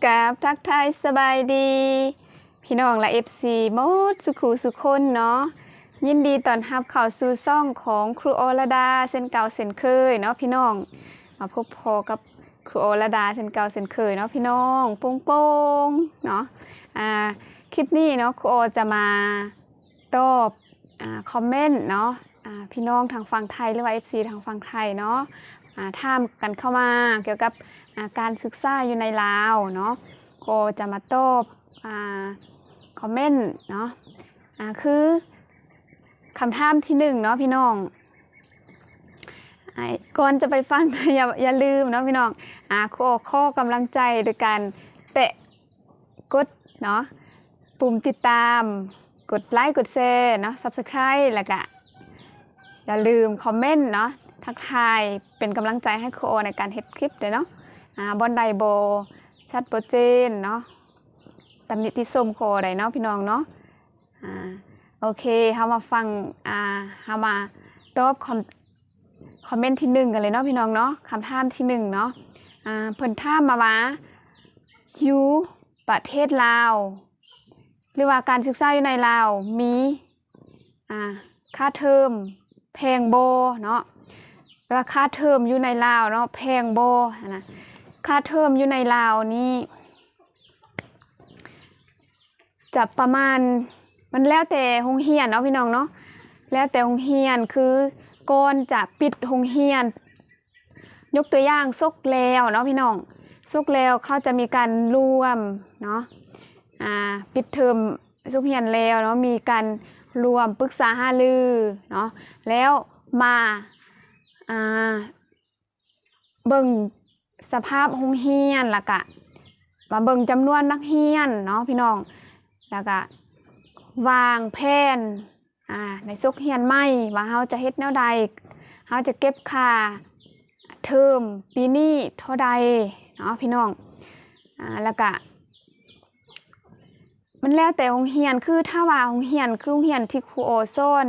ກາບທັກທາຍສະບາຍດີພີ່ນ້ອງ ແລະ ເອັຟຊີ ໝົດສູ່ຄູ່ສູ່ຄົນເນາະ. ຍິນດີຕ້ອນຮັບເຂົ້າສູ່ຊ່ອງຂອງຄູໂອລະດາເຊັ່ນເກົ່າເຊັ່ນເຄີຍເນາະພີ່ນ້ອງ. ມາພົບພໍ້ກັບຄູໂອລະດາເຊັ່ນເກົ່າເຊັ່ນເຄີຍເນາະພີ່ນ້ອງ. ໂປ່ງໆເນາະ. ອາ ຄລິບນີ້ເນາະ ຄູໂອຈະມາ ຕອບ ອາ ຄອມເມັນເນາະ ອາ ພີ່ນ້ອງທາງຝັ່ງໄທ ຫຼືວ່າ ເອັຟຊີ ທາງຝັ່ງໄທເນາະ ອາ ຖາມກັນເຂົ້າມາກ່ຽວກັບ ອາ ການສຶກສາຢູ່ໃນລາວເນາະ. ກໍຈະມາຕອບ ອາ ຄອມເມັນເນາະ ອາ ຄືຄຳຖາມທີໜຶ່ງເນາະພີ່ນ້ອງ. ອາ ກ່ອນຈະໄປຟັງ ຢ່າ ຢ່າລືມເນາະພີ່ນ້ອງ ອາ ຂໍ ຂໍກຳລັງໃຈໂດຍການແຕະ ກົດເນາະ ປຸ່ມຕິດຕາມ ກົດໄລ ກົດແຊເນາະ Subscribe ແລ້ວກະຢ່າລືມຄອມເມັນເນາະ ທັກທາຍເປັນກຳລັງໃຈໃຫ້ຄູໂອໃນການເຮັດຄລິບເດີເນາະ. ອາ ບ່ອນໃດບໍ່ຊັດບໍ່ເຈນເນາະ ຕຳໜິຕິຊົມຄູໂອໄດ້ເນາະພີ່ນ້ອງເນາະ. ອາ ໂອເຄ ເຮົາມາຟັງ ອາ ເຮົາມາຕອບຄອມ ຄອມເມັນທີໜຶ່ງກັນເລີຍເນາະພີ່ນ້ອງເນາະ. ຄຳຖາມທີໜຶ່ງເນາະ ອາ ເພິ່ນຖາມມາວ່າ ຢູ່ປະເທດລາວ ຫຼືວ່າການສຶກສາຢູ່ໃນລາວມີ ອາ ຄ່າເທີມແພງບໍ່ເນາະ ວ່າຄ່າເທີມຢູ່ໃນລາວເນາະ ແພງບໍ່ຫັ້ນນະ. ຄ່າເທີມຢູ່ໃນລາວນີ້ ຈະປະມານ ມັນແລ້ວແຕ່ໂຮງຮຽນເນາະພີ່ນ້ອງເນາະ ແລ້ວແຕ່ໂຮງຮຽນ ຄືກ່ອນຈະປິດໂຮງຮຽນ ຍົກຕົວຢ່າງສົກແລ້ວເນາະພີ່ນ້ອງ ສົກແລ້ວເຂົາຈະມີການລວມເນາະ ອາ ປິດເທີມສົກຮຽນແລ້ວເນາະ ມີການລວມປຶກສາຫາລືເນາະ ແລ້ວມາ ອາ ເບິ່ງສະພາບໂຮງຮຽນ ແລ້ວກະມາເບິ່ງຈຳນວນນັກຮຽນເນາະພີ່ນ້ອງ ແລ້ວກະວາງແຜນ ອາ ໃນສົກຮຽນໃໝ່ວ່າເຮົາຈະເຮັດແນວໃດ ເຮົາຈະເກັບຄ່າເທີມປີນີ້ເທົ່າໃດເນາະພີ່ນ້ອງ. ອາ ແລ້ວກະ ມັນແລ້ວແຕ່ໂຮງຮຽນ ຄືຖ້າວ່າໂຮງຮຽນ ຄືໂຮງຮຽນທີ່ຄູໂອສອນ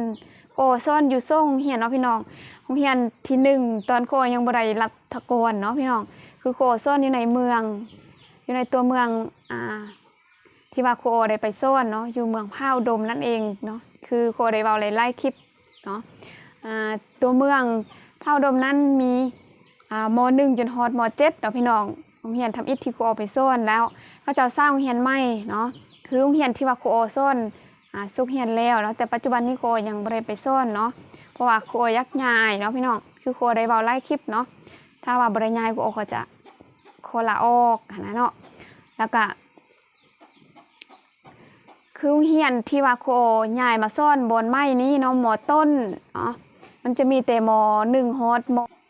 ຄູໂອສອນຢູ່ສອງໂຮງຮຽນເນາະພີ່ນ້ອງ. ໂຮງຮຽນທີໜຶ່ງ ຕອນຄູໂອຍັງບໍ່ໄດ້ລັດຖະກອນເນາະພີ່ນ້ອງ ຄືຄູໂອສອນຢູ່ໃນເມືອງ ຢູ່ໃນຕົວເມືອງ ອາ ທີ່ວ່າຄູໂອໄດ້ໄປສອນເນາະ ຢູ່ເມືອງຜາອຸດົມນັ້ນເອງເນາະ ຄືຄູໂອໄດ້ເວົ້າຫຼາຍໆຄລິບເນາະ. ອາ ຕົວເມືອງຜາອຸດົມນັ້ນມີ ອາ ມໍໜຶ່ງຈົນຮອດມໍເຈັດເນາະພີ່ນ້ອງ. ໂຮງຮຽນທຳອິດທີ່ຄູໂອໄປສອນແລ້ວ ເຂົາເຈົ້າສ້າງໂຮງຮຽນໃໝ່ເນາະ ຄືໂຮງຮຽນທີ່ວ່າຄູໂອສອນ ອາ ສົກຮຽນແລ້ວເນາະ ແຕ່ປັດຈຸບັນນີ້ຄູໂອຍັງບໍ່ໄດ້ໄປສອນເນາະ ເພາະວ່າຄູໂອຢາກຍ້າຍເນາະພີ່ນ້ອງ ຄືຄູໂອໄດ້ເວົ້າຫຼາຍຄລິບເນາະ ຖ້າວ່າບໍ່ໄດ້ຍ້າຍຄູໂອກໍຈະຂໍລາອອກຫັ້ນນະເນາະ. ແລ້ວກະ ຄືໂຮງຮຽນທີ່ວ່າຄູໂອຍ້າຍມາສອນບ່ອນໃໝ່ນີ້ເນາະ ມໍຕົ້ນເນາະ ມັນຈະມີແຕ່ມໍໜຶ່ງຮອດ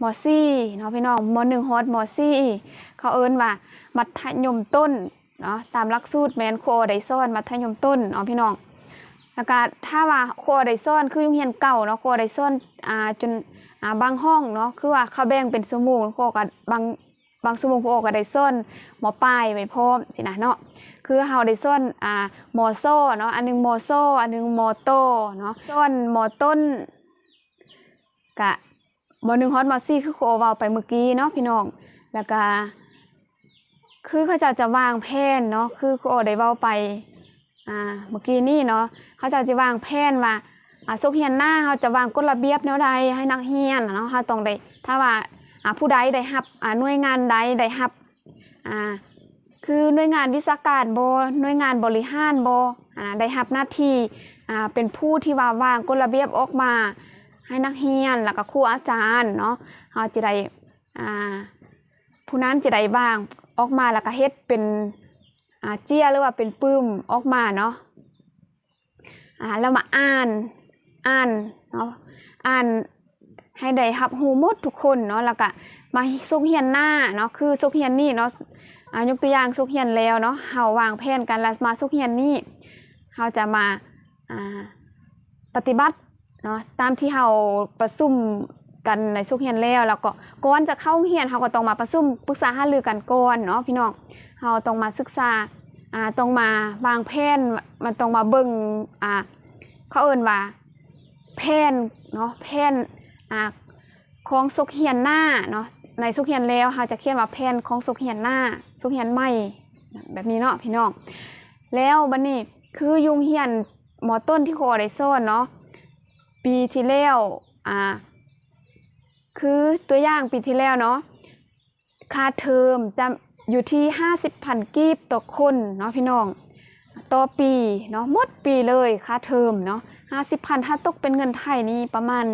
ມໍສີ່ເນາະພີ່ນ້ອງ ມໍໜຶ່ງຮອດມໍສີ່ ເຂົາເອີ້ນວ່າມັດທະຍົມຕົ້ນເນາະ. ຕາມຫຼັກສູດແມ່ນຄູໂອໄດ້ສອນມັດທະຍົມຕົ້ນເນາະພີ່ນ້ອງ. ແລ້ວກະຖ້າວ່າຄູໂອໄດ້ສອນ ຄືໂຮງຮຽນເກົ່າເນາະ ຄູໂອໄດ້ສອນ ອາ ຈົນ ອາ ບາງຫ້ອງເນາະ ຄືວ່າເຂົາແບ່ງເປັນຊົ່ວໂມງ ຄູໂອກະບາງ ບາງຊົ່ວໂມງຄູໂອກໍໄດ້ສອນມໍປາຍໄວ້ພ້ອມຊີ້ນະເນາະ ຄືເຮົາໄດ້ສອນ ອາ ມໍຊໍເນາະ ອັນໜຶ່ງມໍຊໍ ອັນໜຶ່ງມໍຕໍເນາະ ສອນມໍຕົ້ນ ກະມໍໜຶ່ງຮອດມໍສີ່ ຄືຄູໂອເວົ້າໄປມື້ກີ້ເນາະພີ່ນ້ອງ. ແລ້ວກະ ຄືເຂົາເຈົ້າຈະວາງແຜນເນາະ ຄືຄູໂອໄດ້ເວົ້າໄປ ອາ ມື້ກີ້ນີ້ເນາະ ເຂົາເຈົ້າຈະວາງແຜນວ່າ ອາ ສົກຮຽນໜ້າເຮົາຈະວາງກົດລະບຽບແນວໃດໃຫ້ນັກຮຽນເນາະ ເຮົາຕ້ອງໄດ້ ຖ້າວ່າ ອາ ຜູ້ໃດໄດ້ຮັບ ອາ ໜ່ວຍງານໃດໄດ້ຮັບ ອາ ຄືໜ່ວຍງານວິຊາການບໍ ໜ່ວຍງານບໍລິຫານບໍ ອາ ໄດ້ຮັບໜ້າທີ່ ອາ ເປັນຜູ້ທີ່ວ່າວາງກົດລະບຽບອອກມາໃຫ້ນັກຮຽນ ແລ້ວກະຄູອາຈານເນາະ ເຮົາຈະໄດ້ ອາ ຜູ້ນັ້ນຈະໄດ້ວາງອອກມາ ແລ້ວກະເຮັດເປັນ ອາ ເຈ້ຍ ຫຼືວ່າເປັນປຶ້ມອອກມາເນາະ ອາ ແລ້ວມາອ່ານ ອ່ານເນາະ ອ່ານໃຫ້ໄດ້ຮັບຮູ້ໝົດທຸກຄົນເນາະ ແລ້ວກະມາສົກຮຽນໜ້າເນາະ ຄືສົກຮຽນນີ້ເນາະ ອາ ຍົກຕົວຢ່າງສົກຮຽນແລ້ວເນາະ ເຮົາວາງແຜນກັນ ແລ້ວມາສົກຮຽນນີ້ ເຮົາຈະມາ ອາ ປະຕິບັດ ເນາະ ຕາມທີ່ເຮົາປະຊຸມກັນໃນສົກຮຽນແລ້ວ ແລ້ວກໍກ່ອນຈະເຂົ້າໂຮງຮຽນ ເຮົາກໍຕ້ອງມາປະຊຸມປຶກສາຫາລືກັນກ່ອນເນາະພີ່ນ້ອງ. ເຮົາຕ້ອງມາສຶກສາ ອາ ຕ້ອງມາວາງແຜນ ມັນຕ້ອງມາເບິ່ງ ອາ ເຂົາເອີ້ນວ່າແຜນເນາະ ແຜນ ອາ ຂອງສົກຮຽນໜ້າເນາະ. ໃນສົກຮຽນແລ້ວ ເຮົາຈະຂຽນວ່າແຜນຂອງສົກຮຽນໜ້າ ສົກຮຽນໃໝ່ ແບບນີ້ເນາະພີ່ນ້ອງ. ແລ້ວບັດນີ້ຄືຢູ່ໂຮງຮຽນ ມ.ຕົ້ນ ທີ່ຄູໄດ້ສອນເນາະ ປີທີ່ແລ້ວ ອ່າ ຄືຕົວຢ່າງປີທີ່ແລ້ວເນາະ ຄ່າເທີມຈະຢູ່ທີ່ຫ້າສິບພັນກີບຕໍ່ຄົນເນາະພີ່ນ້ອງ ຕໍ່ປີເນາະ ໝົດປີເລີຍຄ່າເທີມເນາະ ຫ້າສິບພັນ ຖ້າຕົກເປັນເງິນໄທນີ້ປະມານ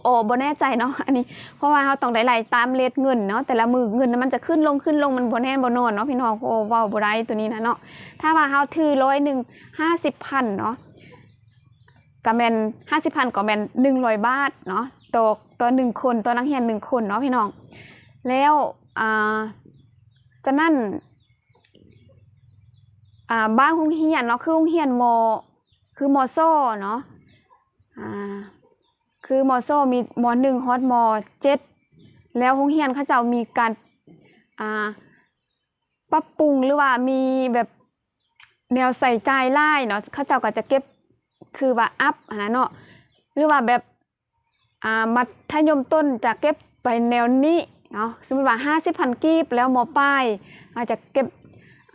ອໍ ບໍ່ແນ່ໃຈເນາະອັນນີ້ ເພາະວ່າເຮົາຕ້ອງໄດ້ໄລ່ຕາມເຣດເງິນເນາະ ແຕ່ລະມື້ເງິນມັນຈະຂຶ້ນລົງຂຶ້ນລົງ ມັນບໍ່ແນ່ບໍ່ນອນເນາະພີ່ນ້ອງ ໂອ້ ເວົ້າບໍ່ໄດ້ໂຕນີ້ນະເນາະ. ຖ້າວ່າເຮົາຖືຮ້ອຍໜຶ່ງ ຫ້າສິບພັນເນາະ ກໍແມ່ນ ຫ້າສິບພັນ ກໍແມ່ນໜຶ່ງຮ້ອຍບາດເນາະ ຕໍ່ ຕໍ່ໜຶ່ງຄົນ ຕໍ່ນັກຮຽນໜຶ່ງຄົນເນາະພີ່ນ້ອງ. ແລ້ວ ອ່າ ສະນັ້ນ ອ່າ ບາງໂຮງຮຽນເນາະ ຄືໂຮງຮຽນ ມ ຄື ມ ຊ ເນາະ ອ່າ ຄື ມ ຊ ມີ ມ ໜຶ່ງ ຮອດ ມ ເຈັດ ແລ້ວໂຮງຮຽນເຂົາເຈົ້າມີການ ອ່າ ປັບປຸງ ຫຼືວ່າມີແບບແນວໃຊ້ຈ່າຍຫຼາຍເນາະ ເຂົາເຈົ້າກໍຈະເກັບ ຄືວ່າອັບຫັ້ນນະເນາະ ຫຼືວ່າແບບ ອ່າ ມັດທະຍົມຕົ້ນຈະເກັບໄປແນວນີ້ເນາະ ສົມມຸດວ່າຫ້າສິບພັນກີບ ແລ້ວ ມ ປາຍ ອາດຈະເກັບ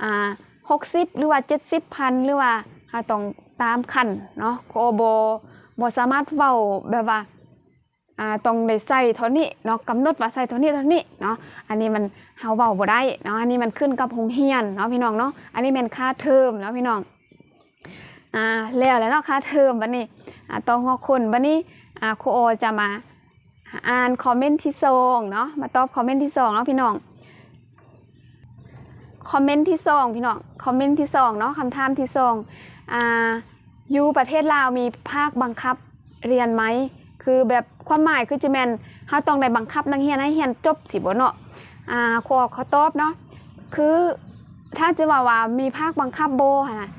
ອ່າ ຫົກສິບ ຫຼືວ່າ ເຈັດສິບພັນ ຫຼືວ່າເຮົາຕ້ອງຕາມຂັ້ນເນາະ ກໍບໍ່ ບໍ່ສາມາດເວົ້າແບບວ່າ ອ່າ ຕ້ອງໄດ້ໃຊ້ເທົ່ານີ້ເນາະ ກຳນົດວ່າໃຊ້ເທົ່ານີ້ເທົ່ານີ້ເນາະ ອັນນີ້ມັນ ເຮົາເວົ້າບໍ່ໄດ້ເນາະ ອັນນີ້ມັນຂຶ້ນກັບໂຮງຮຽນເນາະພີ່ນ້ອງເນາະ. ອັນນີ້ແມ່ນຄ່າເທີມເນາະພີ່ນ້ອງ. ອ່າ ແລ້ວແຫຼະເນາະ ຄ່າເທີມ. ບັດນີ້ ອ່າ ຕໍ່ຫົວຂ້ອນ ບັດນີ້ ອ່າ ຄູອໍຈະມາອ່ານຄອມເມັນທີສອງເນາະ ມາຕອບຄອມເມັນທີສອງເນາະພີ່ນ້ອງ. ຄອມເມັນທີສອງພີ່ນ້ອງ ຄອມເມັນທີສອງເນາະ ຄຳຖາມທີສອງ ອ່າ ຢູ່ປະເທດລາວມີພາກບັງຄັບຮຽນໄໝ? ຄືແບບຄວາມໝາຍຄືຈະແມ່ນເຮົາຕ້ອງໄດ້ບັງຄັບນັກຮຽນໃຫ້ຮຽນຈົບຊີ້ບໍເນາະ? ອ່າ ຂໍ ຂໍຕອບເນາະ ຄືຖ້າຈະເວົ້າວ່າມີພາກບັງຄັບບໍ່ຫັ້ນນະ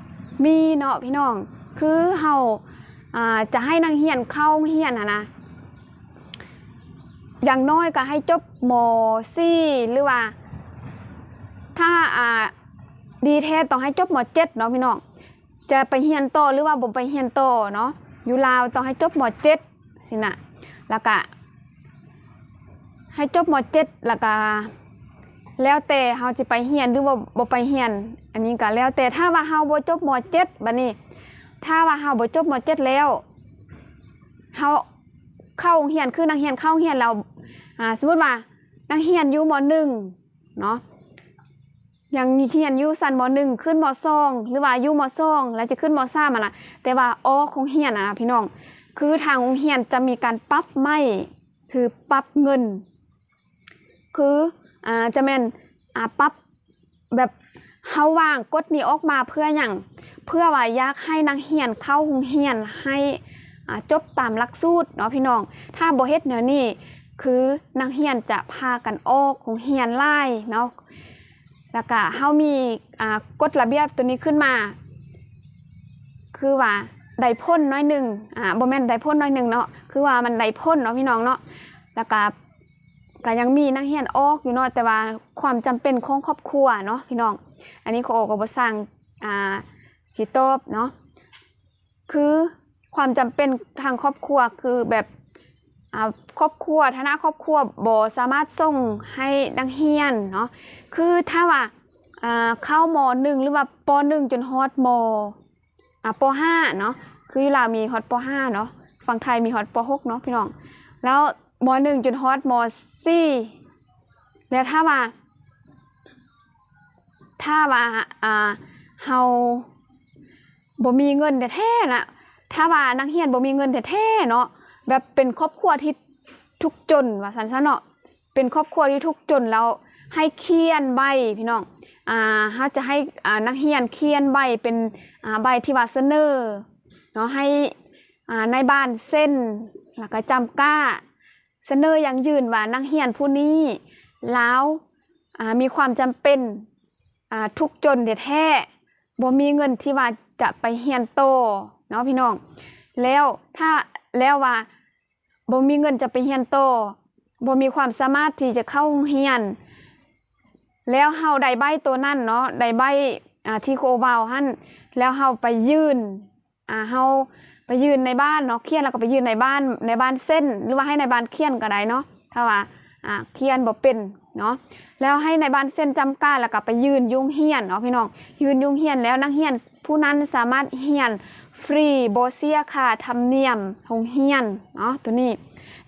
ມີເນາະພີ່ນ້ອງ ຄືເຮົາ ອ່າ ຈະໃຫ້ນັກຮຽນເຂົ້າໂຮງຮຽນຫັ້ນນະ ຢ່າງໜ້ອຍກໍໃຫ້ຈົບ ມ ສີ່ ຫຼືວ່າ ຖ້າ ອ່າ ດີແທ້ຕ້ອງໃຫ້ຈົບ ມ ເຈັດ ເນາະພີ່ນ້ອງ ຈະໄປຮຽນຕໍ່ ຫຼືວ່າບໍ່ໄປຮຽນຕໍ່ເນາະ ຢູ່ລາວຕ້ອງໃຫ້ຈົບ ມ ເຈັດ ຊີ້ນະ ແລ້ວກະໃຫ້ຈົບ ມ ເຈັດ ແລ້ວກະແລ້ວແຕ່ເຮົາຊິໄປຮຽນ ຫຼືວ່າບໍ່ໄປຮຽນ ອັນນີ້ກະແລ້ວແຕ່. ຖ້າວ່າເຮົາບໍ່ຈົບ ມ ເຈັດ ບັດນີ້ ຖ້າວ່າເຮົາບໍ່ຈົບ ມ ເຈັດ ແລ້ວ ເຮົາເຂົ້າໂຮງຮຽນ ຄືນັກຮຽນເຂົ້າໂຮງຮຽນແລ້ວ ອ່າ ສົມມຸດວ່ານັກຮຽນຢູ່ ມ ໜຶ່ງ ເນາະ ຍັງຮຽນຢູ່ຊັ້ນ ມ ໜຶ່ງ ຂຶ້ນ ມ ສອງ ຫຼືວ່າຢູ່ ມ ສອງ ແລ້ວຈະຂຶ້ນ ມ ສາມ ຫັ້ນນະ ແຕ່ວ່າອອກໂຮງຮຽນນະພີ່ນ້ອງ ຄືທາງໂຮງຮຽນຈະມີການປັບໃໝ ຄືປັບເງິນ ຄື ອ່າ ຈະແມ່ນ ອ່າ ປັບແບບ ເຮົາວາງກົດນີ້ອອກມາເພື່ອຫຍັງ? ເພື່ອວ່າຢາກໃຫ້ນັກຮຽນເຂົ້າໂຮງຮຽນໃຫ້ ອ່າ ຈົບຕາມຫຼັກສູດເນາະພີ່ນ້ອງ. ຖ້າບໍ່ເຮັດແນວນີ້ ຄືນັກຮຽນຈະພາກັນອອກໂຮງຮຽນຫຼາຍເນາະ. ແລ້ວກະເຮົາມີ ອ່າ ກົດລະບຽບໂຕນີ້ຂຶ້ນມາ ຄືວ່າໄດ້ຜົນໜ້ອຍໜຶ່ງ ອ່າ ບໍ່ແມ່ນໄດ້ຜົນໜ້ອຍໜຶ່ງເນາະ ຄືວ່າມັນໄດ້ຜົນເນາະພີ່ນ້ອງເນາະ. ແລ້ວກະ ກະຍັງມີນັກຮຽນອອກຢູ່ເນາະ ແຕ່ວ່າຄວາມຈຳເປັນຂອງຄອບຄົວເນາະພີ່ນ້ອງ ອັນນີ້ຂໍກໍບໍ່ຊ່າງ ອ່າ ຊິຕອບເນາະ ຄືຄວາມຈຳເປັນທາງຄອບຄົວ ຄືແບບ ອ່າ ຄອບຄົວ ຖານະຄອບຄົວບໍ່ສາມາດສົ່ງໃຫ້ນັກຮຽນເນາະ ຄືຖ້າວ່າ ອ່າ ເຂົ້າ ມ ໜຶ່ງ ຫຼືວ່າ ປໍ ໜຶ່ງ ຈົນຮອດ ມ ອ່າ ປໍ ຫ້າ ເນາະ ຄືຢູ່ລາວມີຮອດ ປໍ ຫ້າ ເນາະ ຝັ່ງໄທມີຮອດ ປໍ ຫົກ ເນາະພີ່ນ້ອງ ແລ້ວ ມ ໜຶ່ງ ຈົນຮອດ ມ ສີ່ ແລ້ວຖ້າວ່າ ຖ້າວ່າ ອ່າ ເຮົາບໍ່ມີເງິນແທ້ໆນະ ຖ້າວ່ານັກຮຽນບໍ່ມີເງິນແທ້ໆເນາະ ແບບເປັນຄອບຄົວທີ່ທຸກຈົນວ່າຊັ້ນຊະເນາະ ເປັນຄອບຄົວທີ່ທຸກຈົນ ແລ້ວໃຫ້ຂຽນໃບພີ່ນ້ອງ ອ່າ ເຮົາຈະໃຫ້ ອ່າ ນັກຮຽນຂຽນໃບເປັນ ອ່າ ໃບທີ່ວ່າສະເໜີເນາະ ໃຫ້ ອ່າ ນາຍບ້ານເຊັນ ແລ້ວກໍຈ້ຳກ້າ ສະເໜີຢັ້ງຢືນວ່ານັກຮຽນຜູ້ນີ້ລາວ ອ່າ ມີຄວາມຈຳເປັນ ອ່າ ທຸກຈົນແທ້ໆ ບໍ່ມີເງິນທີ່ວ່າຈະໄປຮຽນຕໍ່ເນາະພີ່ນ້ອງ ແລ້ວຖ້າ ແລ້ວວ່າ ບໍ່ມີເງິນຈະໄປຮຽນຕໍ່ ບໍ່ມີຄວາມສາມາດທີ່ຈະເຂົ້າໂຮງຮຽນ ແລ້ວເຮົາໄດ້ໃບໂຕນັ້ນເນາະ ໄດ້ໃບ ອ່າ ທີ່ຄູເວົ້າຫັ້ນ ແລ້ວເຮົາໄປຍື່ນ ອ່າ ເຮົາໄປຍື່ນນາຍບ້ານເນາະ ຂຽນແລ້ວກໍໄປຍື່ນນາຍບ້ານ ນາຍບ້ານເຊັນ ຫຼືວ່າໃຫ້ນາຍບ້ານຂຽນກໍໄດ້ເນາະ ຖ້າວ່າ ອ່າ ຂຽນບໍ່ເປັນ ເນາະ ແລ້ວໃຫ້ນາຍບ້ານເຊັນຈຳກາ ແລ້ວກໍໄປຍື່ນຢູ່ໂຮງຮຽນເນາະພີ່ນ້ອງ. ຍື່ນຢູ່ໂຮງຮຽນແລ້ວ ນັກຮຽນຜູ້ນັ້ນສາມາດຮຽນຟຣີ ບໍ່ເສຍຄ່າທຳນຽມໂຮງຮຽນເນາະ. ໂຕນີ້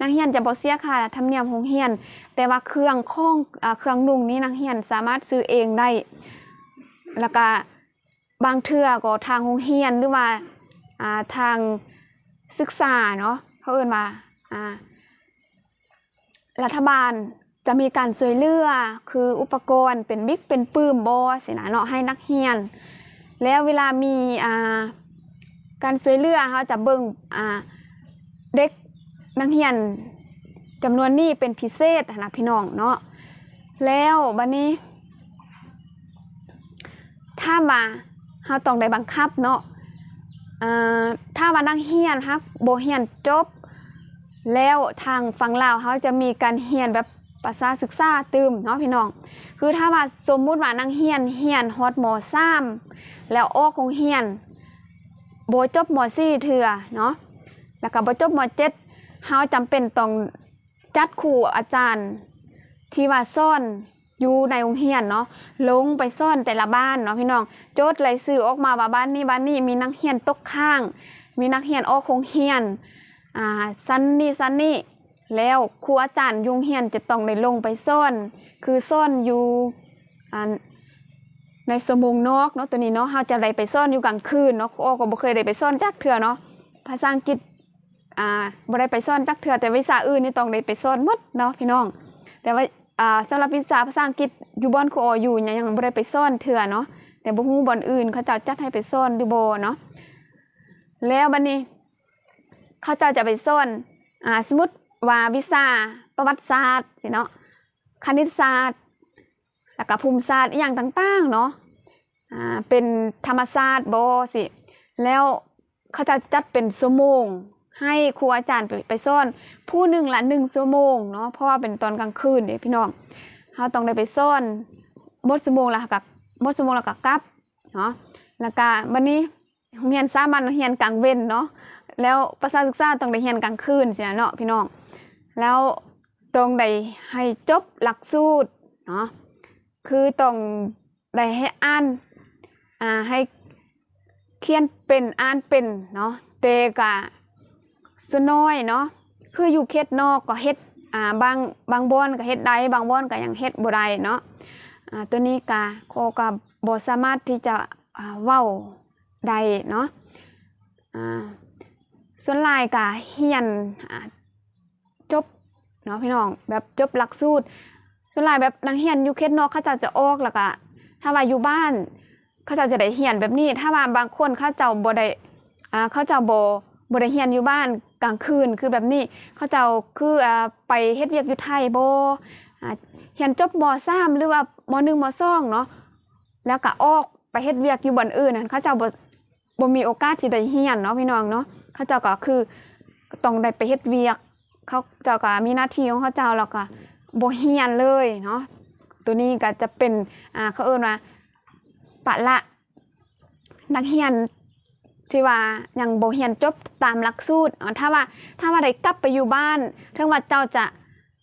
ນັກຮຽນຈະບໍ່ເສຍຄ່າທຳນຽມໂຮງຮຽນ ແຕ່ວ່າເຄື່ອງຂອງ ອາ ເຄື່ອງນຸ່ງນີ້ ນັກຮຽນສາມາດຊື້ເອງໄດ້ ແລ້ວກະບາງເທື່ອກໍທາງໂຮງຮຽນ ຫຼືວ່າ ອາ ທາງສຶກສາເນາະ ເຂົາເອີ້ນວ່າ ອາ ລັດຖະບານຈະມີການຊ່ວຍເຫຼືອ ຄືອຸປະກອນເປັນບິກເປັນປຶ້ມບໍຊີ້ນະເນາະ ໃຫ້ນັກຮຽນ. ແລ້ວເວລາມີ ອາ ການຊ່ວຍເຫຼືອ ເຮົາຈະເບິ່ງ ອາ ເດັກນັກຮຽນຈຳນວນນີ້ເປັນພິເສດຫັ້ນນະພີ່ນ້ອງເນາະ. ແລ້ວບາດນີ້ ຖາມວ່າເຮົາຕ້ອງໄດ້ບັງຄັບເນາະ ເອີ ຖ້າວ່ານັກຮຽນຫາກບໍ່ຮຽນຈົບ ແລ້ວທາງຝັ່ງລາວເຮົາຈະມີການຮຽນແບບປະຊາສຶກສາຕື່ມເນາະພີ່ນ້ອງ. ຄືຖ້າວ່າສົມມຸດວ່ານັກຮຽນຮຽນຮອດ ມ.ສາມ ແລ້ວອອກໂຮງຮຽນບໍ່ຈົບ ມ.ສີ່ ເທື່ອເນາະ ແລ້ວກໍບໍ່ຈົບ ມ.ເຈັດ ເຮົາຈຳເປັນຕ້ອງຈັດຄູອາຈານທີ່ວ່າສອນ ຢູ່ໃນໂຮງຮຽນເນາະ ລົງໄປສອນແຕ່ລະບ້ານເນາະພີ່ນ້ອງ. ຈົດລາຍຊື່ອອກມາວ່າບ້ານນີ້ ບ້ານນີ້ມີນັກຮຽນຕົກຄ້າງ ມີນັກຮຽນອອກໂຮງຮຽນ ອາ ຊັ້ນນີ້ ຊັ້ນນີ້ ແລ້ວຄູອາຈານຢູ່ໂຮງຮຽນຈະຕ້ອງໄດ້ລົງໄປສອນ ຄືສອນຢູ່ ອັນ ໃນຊົ່ວໂມງນອກເນາະ. ໂຕນີ້ເນາະ ເຮົາຈະໄດ້ໄປສອນຢູ່ກາງຄືນເນາະ ຄູອໍກໍບໍ່ເຄີຍໄດ້ໄປສອນຈັກເທື່ອເນາະ ພາສາອັງກິດ ອ່າ ບໍ່ໄດ້ໄປສອນຈັກເທື່ອ ແຕ່ວິຊາອື່ນນີ້ຕ້ອງໄດ້ໄປສອນໝົດເນາະພີ່ນ້ອງ. ແຕ່ວ່າ ອ່າ ສຳລັບວິຊາພາສາອັງກິດຢູ່ບ່ອນຄູອໍຢູ່ ຍັງ ຍັງບໍ່ໄດ້ໄປສອນເທື່ອເນາະ ແຕ່ບໍ່ຮູ້ບ່ອນອື່ນເຂົາເຈົ້າຈັດໃຫ້ໄປສອນຫຼືບໍ່ເນາະ. ແລ້ວບັດນີ້ເຂົາເຈົ້າຈະໄປສອນ ອ່າ ສົມມຸດວ່າວິຊາປະຫວັດສາດຊີ້ເນາະ ຄະນິດສາດ ແລ້ວກໍພູມສາດ ອີ່ຫຍັງຕ່າງໆເນາະ ອ່າ ເປັນທຳມະຊາດບໍຊີ້ ແລ້ວເຂົາຈະຈັດເປັນຊົ່ວໂມງ ໃຫ້ຄູອາຈານໄປ ໄປສອນ ຜູ້ໜຶ່ງລະໜຶ່ງຊົ່ວໂມງເນາະ ເພາະວ່າເປັນຕອນກາງຄືນເດ້ພີ່ນ້ອງ. ເຮົາຕ້ອງໄດ້ໄປສອນໝົດຊົ່ວໂມງລະ ເຮົາກໍໝົດຊົ່ວໂມງລະກໍກັບເນາະ. ແລ້ວກໍບັດນີ້ ໂຮງຮຽນສາມັນຮຽນກາງເວັນເນາະ ແລ້ວປະຊາສຶກສາຕ້ອງໄດ້ຮຽນກາງຄືນຊີ້ນະເນາະພີ່ນ້ອງ. ແລ້ວຕ້ອງໄດ້ໃຫ້ຈົບຫຼັກສູດເນາະ ຄືຕ້ອງໄດ້ໃຫ້ອ່ານ ອ່າ ໃຫ້ຂຽນເປັນ ອ່ານເປັນເນາະ ແຕ່ກະສ່ວນນ້ອຍເນາະ ຄືຢູ່ເຂດນອກກໍເຮັດ ອ່າ ບາງ ບາງບ່ອນກໍເຮັດໄດ້ ບາງບ່ອນກໍຍັງເຮັດບໍ່ໄດ້ເນາະ. ອ່າ ໂຕນີ້ກະ ກໍ ກໍບໍ່ສາມາດທີ່ຈະ ອ່າ ເວົ້າ ໄດ້ເນາະ. ອ່າ ສ່ວນຫຼາຍກະຮຽນ ອ່າ ຈົບເນາະພີ່ນ້ອງ ແບບຈົບຫຼັກສູດ. ສ່ວນຫຼາຍແບບນັກຮຽນຢູ່ເຂດນອກເຂົາເຈົ້າຈະອອກ ແລ້ວກະຖ້າວ່າຢູ່ບ້ານເຂົາເຈົ້າຈະໄດ້ຮຽນແບບນີ້. ຖ້າວ່າບາງຄົນເຂົາເຈົ້າບໍ່ໄດ້ ອ່າ ເຂົາເຈົ້າບໍ່ ບໍ່ໄດ້ຮຽນຢູ່ບ້ານກາງຄືນຄືແບບນີ້ ເຂົາເຈົ້າຄື ອ່າ ໄປເຮັດວຽກຢູ່ໄທບໍ ອ່າ ຮຽນຈົບ ມ.ສາມ ຫຼືວ່າ ມ.ໜຶ່ງ ມ.ສອງ ເນາະ ແລ້ວກະອອກ ໄປເຮັດວຽກຢູ່ບ່ອນອື່ນຫັ້ນ ເຂົາເຈົ້າບໍ່ ບໍ່ມີໂອກາດທີ່ໄດ້ຮຽນເນາະພີ່ນ້ອງເນາະ. ເຂົາເຈົ້າກໍຄືຕ້ອງໄດ້ໄປເຮັດວຽກ ເຂົາເຈົ້າກໍມີໜ້າທີ່ຂອງເຂົາເຈົ້າ ແລ້ວກໍບໍ່ຮຽນເລີຍເນາະ. ໂຕນີ້ກໍຈະເປັນ ອ່າ ເຂົາເອີ້ນວ່າປະລະນັກຮຽນທີ່ວ່າຍັງບໍ່ຮຽນຈົບຕາມຫຼັກສູດເນາະ. ຖ້າວ່າ ຖ້າວ່າໄດ້ກັບໄປຢູ່ບ້ານ ເຖິງວ່າເຈົ້າຈະ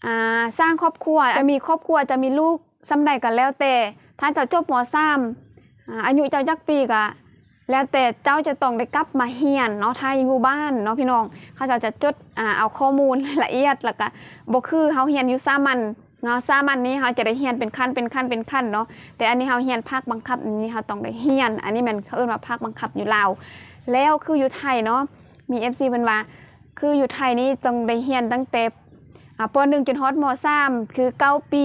ອ່າ ສ້າງຄອບຄົວ ຈະມີຄອບຄົວ ຈະມີລູກສ່ຳໃດກໍແລ້ວແຕ່ ຖ້າເຈົ້າຈົບ ມ.ສາມ ອາ ອາຍຸເຈົ້າຈັກປີກໍແລ້ວແຕ່ ເຈົ້າຈະຕ້ອງໄດ້ກັບມາຮຽນເນາະ ຖ້າຢູ່ບ້ານເນາະພີ່ນ້ອງ. ເຂົາເຈົ້າຈະຈົດ ອາ ເອົາຂໍ້ມູນລາຍລະອຽດ ແລ້ວກະບໍ່ຄືເຮົາຮຽນຢູ່ສາມັນເນາະ. ສາມັນນີ້ເຮົາຈະໄດ້ຮຽນເປັນຂັ້ນ ເປັນຂັ້ນ ເປັນຂັ້ນເນາະ ແຕ່ອັນນີ້ເຮົາຮຽນພາກບັງຄັບ ອັນນີ້ເຮົາຕ້ອງໄດ້ຮຽນ ອັນນີ້ແມ່ນເຂົາເອີ້ນວ່າພາກບັງຄັບຢູ່ລາວ. ແລ້ວຄືຢູ່ໄທເນາະ ມີ ເອັຟ ຊີ ເພິ່ນວ່າ ຄືຢູ່ໄທນີ້ຕ້ອງໄດ້ຮຽນຕັ້ງແຕ່ ອ່າ ປໍໜຶ່ງ ຈົນຮອດ ມໍສາມ ຄືເກົ້າປີ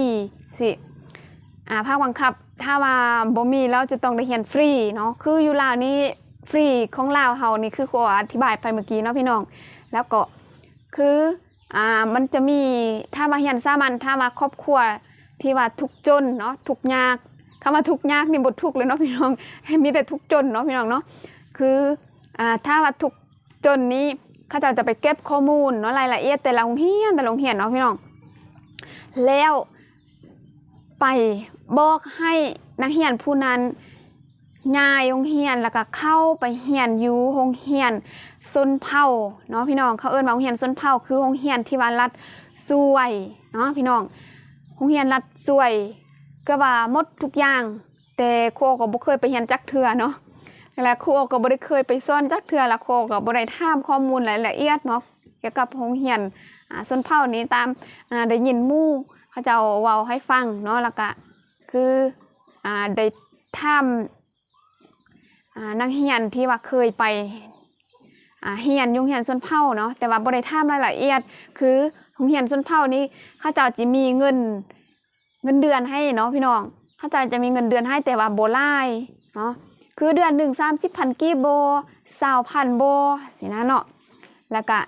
ຊີ້ ອ່າ ພາກບັງຄັບ ຖ້າວ່າບໍ່ມີແລ້ວຈະຕ້ອງໄດ້ຮຽນຟຣີເນາະ. ຄືຢູ່ລາວນີ້ຟຣີຂອງລາວເຮົານີ້ ຄືຄູອະທິບາຍໄປເມື່ອກີ້ເນາະພີ່ນ້ອງ. ແລ້ວກໍຄື ອ່າ ມັນຈະມີ ຖ້າວ່າຮຽນສາມັນ ຖ້າວ່າຄອບຄົວທີ່ວ່າທຸກຈົນເນາະ ທຸກຍາກ ຄຳວ່າທຸກຍາກນີ້ບໍ່ທຸກເລີຍເນາະພີ່ນ້ອງ ມີແຕ່ທຸກຈົນເນາະພີ່ນ້ອງເນາະ. ຄື ອ່າ ຖ້າວ່າທຸກ ຈົນນີ້ ເຂົາເຈົ້າຈະໄປເກັບຂໍ້ມູນເນາະ ລາຍລະອຽດແຕ່ລະໂຮງຮຽນ ແຕ່ລະໂຮງຮຽນເນາະພີ່ນ້ອງ ແລ້ວໄປບອກໃຫ້ນັກຮຽນຜູ້ນັ້ນຍ້າຍໂຮງຮຽນ ແລ້ວກະເຂົ້າໄປຮຽນຢູ່ໂຮງຮຽນຊົນເຜົ່າເນາະພີ່ນ້ອງ. ເຂົາເອີ້ນວ່າໂຮງຮຽນຊົນເຜົ່າ ຄືໂຮງຮຽນທີ່ວ່າລັດຊ່ວຍເນາະພີ່ນ້ອງ. ຮຽນລັດຊ່ວຍເກືອບວ່າໝົດທຸກຢ່າງ, ແຕ່ຄູກໍບໍ່ເຄີຍໄປຮຽນຈັກເທື່ອເນາະ ແລະ ຄູກໍບໍ່ໄດ້ເຄີຍໄປສອນຈັກເທື່ອ ແລະ ຄູກໍບໍ່ໄດ້ຖາມຂໍ້ມູນລາຍລະອຽດເນາະ ກ່ຽວກັບໂຮງຮຽນ ອາ ຊົນເຜົ່ານີ້ ຕາມ ອາ ໄດ້ຍິນໝູ່ເຂົາເຈົ້າເວົ້າໃຫ້ຟັງເນາະ ແລ້ວກະຄື ອາ ໄດ້ຖາມ ອາ ນັກຮຽນທີ່ວ່າເຄີຍໄປ ອາ ຮຽນຢູ່ໂຮງຮຽນຊົນເຜົ່າເນາະ ແຕ່ວ່າບໍ່ໄດ້ຖາມລາຍລະອຽດ ຄືໂຮງຮຽນຊົນເຜົ່ານີ້ ເຂົາເຈົ້າຈະມີເງິນ ເງິນເດືອນໃຫ້ເນາະພີ່ນ້ອງ, ເຂົາເຈົ້າຈະມີເງິນເດືອນໃຫ້ ແຕ່ວ່າບໍ່ຫຼາຍເນາະ ຄືເດືອນໜຶ່ງສາມສິບພັນກີບບໍ ຊາວພັນບໍ ຊີ້ນະເນາະ ແລ້ວກະ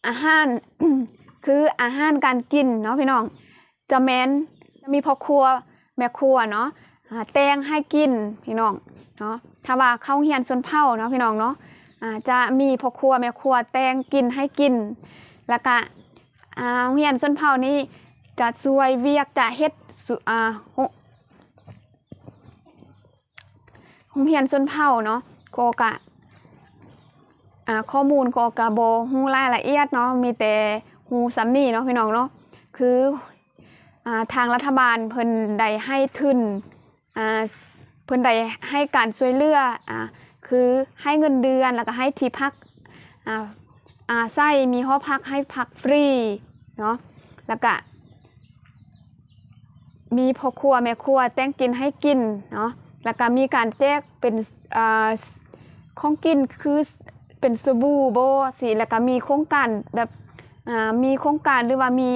ອາຫານ ຄືອາຫານການກິນເນາະພີ່ນ້ອງ ຈະແມ່ນ ຈະມີພໍ່ຄົວແມ່ຄົວເນາະ ອາ ແຕ່ງໃຫ້ກິນພີ່ນ້ອງເນາະ ຖ້າວ່າເຂົ້າຮຽນຊົນເຜົ່າເນາະພີ່ນ້ອງເນາະ ອາ ຈະມີພໍ່ຄົວແມ່ຄົວແຕ່ງກິນໃຫ້ກິນ ແລ້ວກະ ອາ ໂຮງຮຽນຊົນເຜົ່ານີ້ຈະຊ່ວຍວຽກ ຈະເຮັດ ອາ ໂຮ ໂຮງຮຽນຊົນເຜົ່າເນາະ ກໍກະ ອາ ຂໍ້ມູນກໍກະບໍ່ຮູ້ລາຍລະອຽດເນາະ ມີແຕ່ຮູ້ສ່ຳນີ້ເນາະພີ່ນ້ອງເນາະ ຄື ອາ ທາງລັດຖະບານເພິ່ນໄດ້ໃຫ້ທຶນ ອາ ເພິ່ນໄດ້ໃຫ້ການຊ່ວຍເຫຼືອ ອາ ຄືໃຫ້ເງິນເດືອນ ແລ້ວກະໃຫ້ທີ່ພັກ ອາ ອາໄສ ມີຫໍພັກໃຫ້ພັກຟຣີເນາະ ແລ້ວກະ ມີພໍ່ຄົວແມ່ຄົວແຕ່ງກິນໃຫ້ກິນເນາະ ແລ້ວກະມີການແຈກເປັນ ເອີ ຂອງກິນ ຄືເປັນສະບູບໍຊີ້ ແລ້ວກະມີໂຄງການແບບ ອາ ມີໂຄງການ ຫຼືວ່າມີ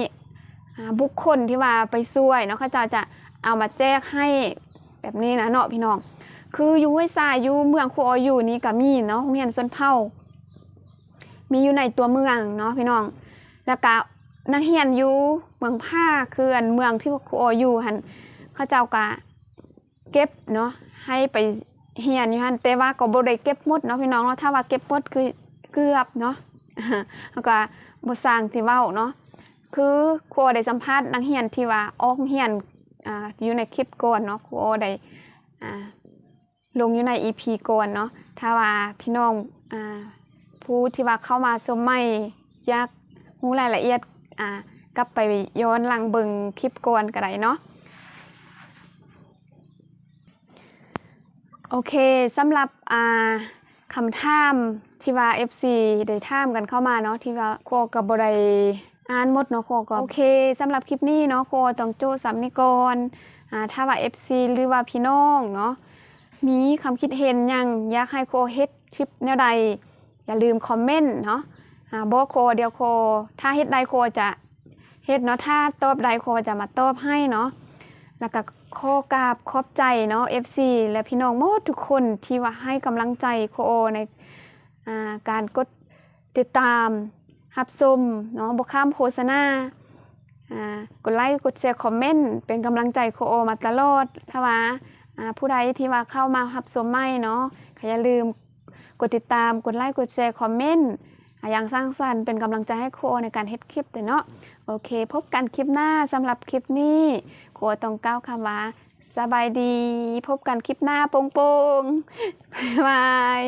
ອາ ບຸກຄົນທີ່ວ່າໄປຊ່ວຍເນາະ ເຂົາເຈົ້າຈະເອົາມາແຈກໃຫ້ແບບນີ້ນະເນາະພີ່ນ້ອງ ຄືຢູ່ຫ້ວຍຊາຍ ຢູ່ເມືອງຄູອໍຢູ່ນີ້ກະມີເນາະ ໂຮງຮຽນຊົນເຜົ່າ ມີຢູ່ໃນຕົວເມືອງເນາະພີ່ນ້ອງ ແລ້ວກະນັກຮຽນຢູ່ເມືອງຜາ ຄືອັນເມືອງທີ່ຄູອໍຢູ່ຫັ້ນ ເຂົາເຈົ້າກະເກັບເນາະ ໃຫ້ໄປຮຽນຢູ່ຫັ້ນ ແຕ່ວ່າກໍບໍ່ໄດ້ເກັບໝົດເນາະພີ່ນ້ອງເນາະ ຖ້າວ່າເກັບໝົດຄືເກືອບເນາະ ເຮົາກະບໍ່ຊ່າງຊິເວົ້າເນາະ ຄືຄູອໍໄດ້ສຳພາດນັກຮຽນທີ່ວ່າອອກຮຽນ ອາ ຢູ່ໃນຄລິບກ່ອນເນາະ ຄູອໍໄດ້ ອາ ລົງຢູ່ໃນອີພີກ່ອນເນາະ ຖ້າວ່າພີ່ນ້ອງ ອາ ຜູ້ທີ່ວ່າເຂົ້າມາຊົມໃໝ່ ຢາກຮູ້ລາຍລະອຽດ ອາ ກັບໄປຍ້ອນຫຼັງເບິ່ງຄລິບກ່ອນກໍໄດ້ເນາະ ໂອເຄ ສຳລັບ ອາ ຄຳຖາມທີ່ວ່າເອັຟຊີໄດ້ຖາມກັນເຂົ້າມາເນາະ ທີ່ວ່າຄູກໍບໍ່ໄດ້ອ່ານໝົດເນາະ ຄູກໍ ໂອເຄ ສຳລັບຄລິບນີ້ເນາະ ຄູຕ້ອງໂຈະສ່ຳນີ້ກ່ອນ ອາ ຖ້າວ່າເອັຟຊີ ຫຼືວ່າພີ່ນ້ອງເນາະ ມີຄຳຄິດເຫັນຫຍັງ ຢາກໃຫ້ຄູເຮັດຄລິບແນວໃດ ຢ່າລືມຄອມເມັນເນາະ ອາ ບອກຄູ ດຽວຄູ ຖ້າເຮັດໄດ້ຄູຈະເຮັດເນາະ ຖ້າຕອບໄດ້ຄູຈະມາຕອບໃຫ້ເນາະ ແລ້ວກະຂໍກາບຂອບໃຈເນາະ ເອັຟຊີ ແລະ ພີ່ນ້ອງໝົດທຸກຄົນທີ່ວ່າໃຫ້ກຳລັງໃຈຄູໃນ ອາ ການກົດຕິດຕາມ ຮັບຊົມເນາະ ບໍ່ຂ້າມໂຄສະນາ ອາ ກົດໄລ ກົດແຊ ຄອມເມັນ ເປັນກຳລັງໃຈຄູໂອມາຕະຫຼອດ ຖ້າວ່າ ອາ ຜູ້ໃດທີ່ວ່າເຂົ້າມາຮັບຊົມໃໝ່ເນາະ ກໍຢ່າລືມກົດຕິດຕາມ ກົດໄລ ກົດແຊ ຄອມເມັນ ອາ ຢ່າງສ້າງສັນ ເປັນກຳລັງໃຈໃຫ້ຄູໂອໃນການເຮັດຄລິບເດີເນາະ ໂອເຄ ພົບກັນຄລິບໜ້າ ສຳລັບຄລິບນີ້ ຄູໂອຕ້ອງກ່າວຄຳວ່າ ສະບາຍດີ ພົບກັນຄລິບໜ້າ ໂປ່ງໆ ບາຍບາຍ.